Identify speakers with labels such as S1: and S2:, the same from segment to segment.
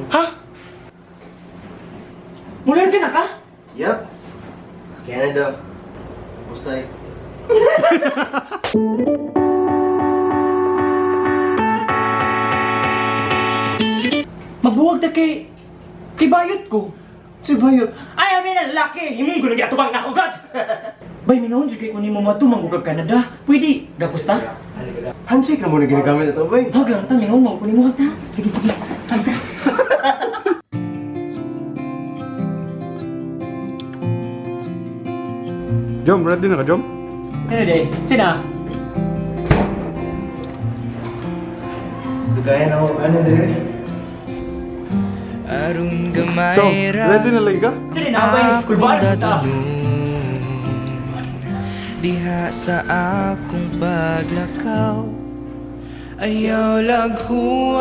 S1: Ha? Mulan ka na ka?
S2: Yep. Canada. Busay.
S1: Magbuwag ta kay bayot ko.
S2: Si Bayot.
S1: Ay, amin ang laki! Himong ko nagyatubang na ako, God! Bay, minahon siya kay kunin mo matumang kag Canada. Pwede, gapos ta?
S2: Handshake na mo na ginagamit ito, bay.
S1: Hag lang ta, minahon mo kunin mo hag ta. Sige, sige. Hag ta.
S3: Jom, ready na ka, Jom?
S1: Ano day? Sina?
S2: Dugayan ako, ano dire?
S4: Aron gamay
S3: So, ready na lagi ka?
S1: Sina na, bay? Kulbaan ta.
S4: Diha sa akong paglakaw, ayaw laghuan.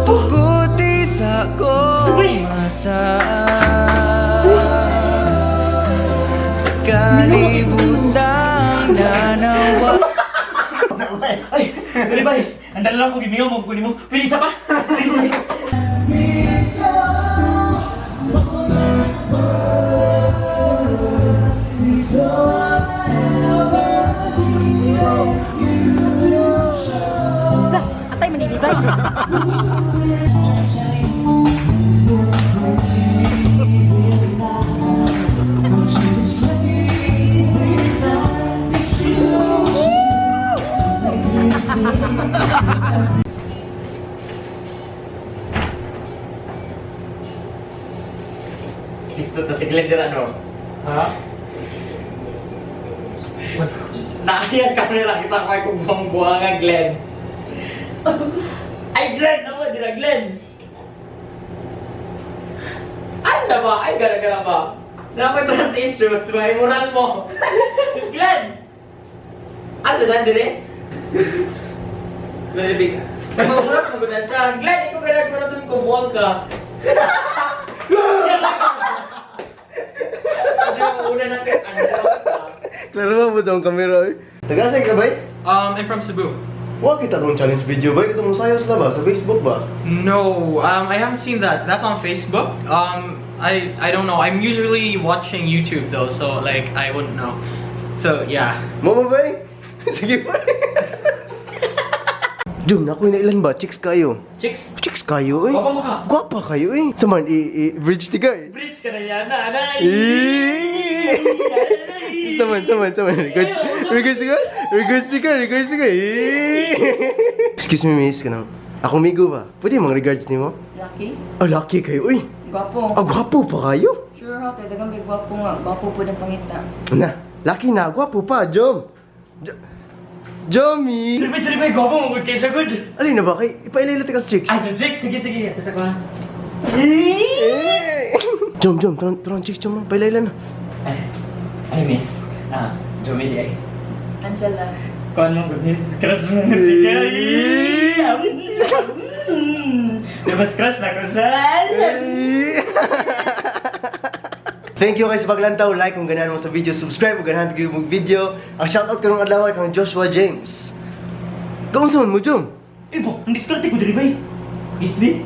S4: Tuguti sa kong masaan sa kalibutang nanawa.
S1: Ay, sorry bay. Ang dala lang ko gimingaw mo kunin mo. Pwede isa pa? Pwede isa. Atay manilibay.
S5: Pisto ta si Glenn dira no.
S1: Ha?
S5: Naayan camera kita ko ay kung buwang nga Glenn. Ay Glenn, naman dira Glenn. Ay siya ba? Ay gara-gara ba? Dapat trust issues, may moral mo. Glenn! Ano sa dire? Glenn, may murag mo na siya. Glenn, ikaw ganag mo na itong kumuwang ka. Kasi yung una na kay ano ka.
S2: Klaro ba mo sa akong kamera, eh? Taga ka, bay?
S6: I'm from Cebu.
S2: Wa kita tong challenge video, bay. Itong sayo sila ba? Sa Facebook ba?
S6: No, I haven't seen that. That's on Facebook. I don't know. I'm usually watching YouTube though, so like I wouldn't know. So yeah.
S2: Mo ba, bay? Sige, bay. Jom, naku na ilan ba? Chicks kayo.
S1: Chicks.
S2: Chicks kayo, eh.
S1: Gwapa mo ka.
S2: Gwapa kayo, eh. Saman, i-bridge ti ka, eh.
S1: Bridge ka na yan, na.
S2: Eh! Saman, saman, saman. Regards, regards ka? Regards ka, regards ka. Eh! Excuse me, miss. Kanang, ako migo ba? Pwede mang regards nimo?
S7: Lucky?
S2: Ah, lucky kayo, uy.
S7: Gwapo.
S2: Ah, gwapo pa kayo.
S7: Sure ha, kaya dagang may gwapo nga. Gwapo po ng pangita.
S2: Na, lucky na, gwapo pa, Jom. Jomi!
S1: Sorry bay, sorry bay. Gwapo mo, good kayo siya, good.
S2: Alin na ba? Kay, ipailay ka sa chicks.
S1: Ay, sa chicks. Sige, sige. Tapos ako ha.
S2: Eh! Jom, Jom, turun, turun chicks, Jom. Pailay na.
S1: Ay, ay miss. Ah, Jomi di ay.
S7: Angela.
S1: Kuan mo, good miss. Crush mo nga di ka. Tapos crush na ko siya.
S2: Thank you guys sa paglantaw. Like kung ganahan mo sa video, subscribe kung ganahan kayo mong video. Ang shoutout karong adlaw ay kang Joshua James. Kaunsa man mo, Jom?
S1: Eh bo, ang diskarte ko diri bay. Kiss me?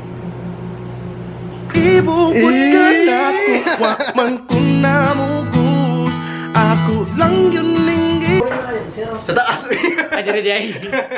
S4: Ibukod ka na wa man ko na mukus. Ako lang yun ning
S2: Sa taas.
S1: Ay, diri di ay.